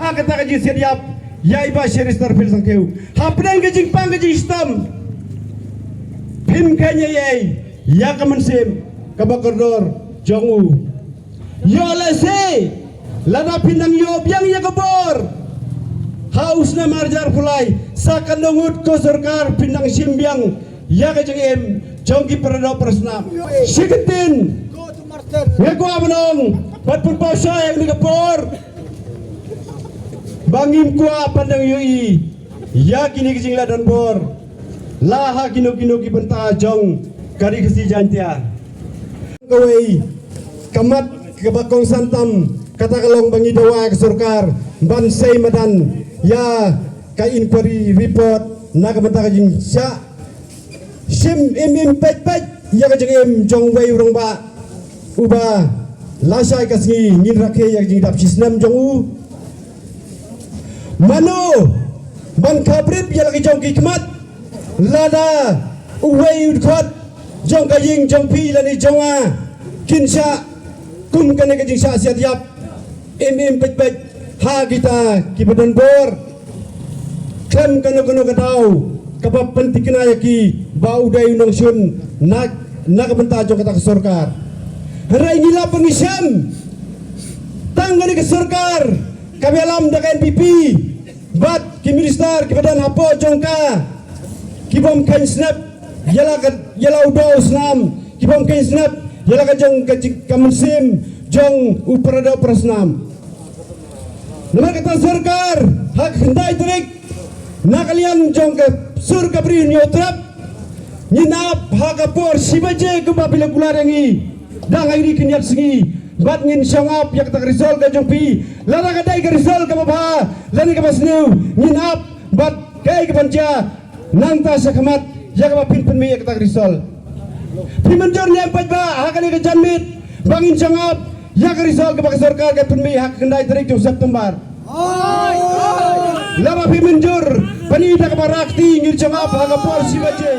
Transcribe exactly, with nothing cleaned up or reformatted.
Kata ka jingsiat ïap ïa i Bah Cheristerfield Sangkhiew. Hapdeng ka jingpang ka jingshitom, phim kheiñ ei ei ïa ka mynsiem kaba kordor jong u. Ïoh lehse lada phin nang ïoh biang ïa ka bor ha u snem ar hajar arphew lai, sa katno ngut ko sorkar phin nang shim biang ïa ka jingim jong ki paradoh parasnam. Shi kyntien nga kwah ban ong bad pynpaw shai ha kane ka por ba ngim kwah ban nang ïohi ïa kine ki jingleh donbor la ha kino kino ki bynta jong ka Ri Khasi Jaiñtia. Kawei ka mat kaba kongsan tam, kata ka long ba ngi dawa ïa ka sorkar ban sei madan ïa ka inquiry report na ka bynta ka jingshah shim im im peit peit ïa ka jingim jong uwei u rangbah uba lashai ka sngi ngin rakhe ïa ka jingdap shisnem jong u. Mano ban khaprip ïa la ki jong ki khmat lada uwei u dkhot jong ka ïing jong phi lane jong nga kin shah kum kane ka jingshah siat ïap im im peit peit ha kita kiba donbor? Khlem kano kano ka daw kaba pynthikna ïa ki ba u dei u nongshun na, na ka bynta jong kata ka sorkar. Hynrei ngi lap ba ngi shem tang kane ka sorkar kaba ïalam da ka N P P bad ki minister kiba don hapoh jong ka, ki bym kheiñ snep ïa la ka, ïa la u doh u snam, ki bym kheiñ snep ïa la ka jong ka jing, ka mynsiem jong u paradoh parasnam. Namar kata sorkar ha ka khyndai tarik na ka liang jong ka sur ka Bri Hynñiewtrep ngin ap ha ka por shi baje kumba phi la kular ïa ngi. Dang ai ri khyndiat sngi bad ngin shong ap ïa kata ka result ka jong phi. Lada ka dei ka result kaba bha lane kaba sniew, ngin ap bad kaei kaban jia nangta shakhmat ïa kaba phin pynmih ïa kata ka result. Phi mynjur ne em paidbah ha kane ka janmiet ba ngin shong ap ïa ka result kaba ka sorkar ka pynmih ha ka khyndai tarik jong September? Lada phi mynjur, pyni da kaba rak kti, ngin shong ap ha ka por shi baje.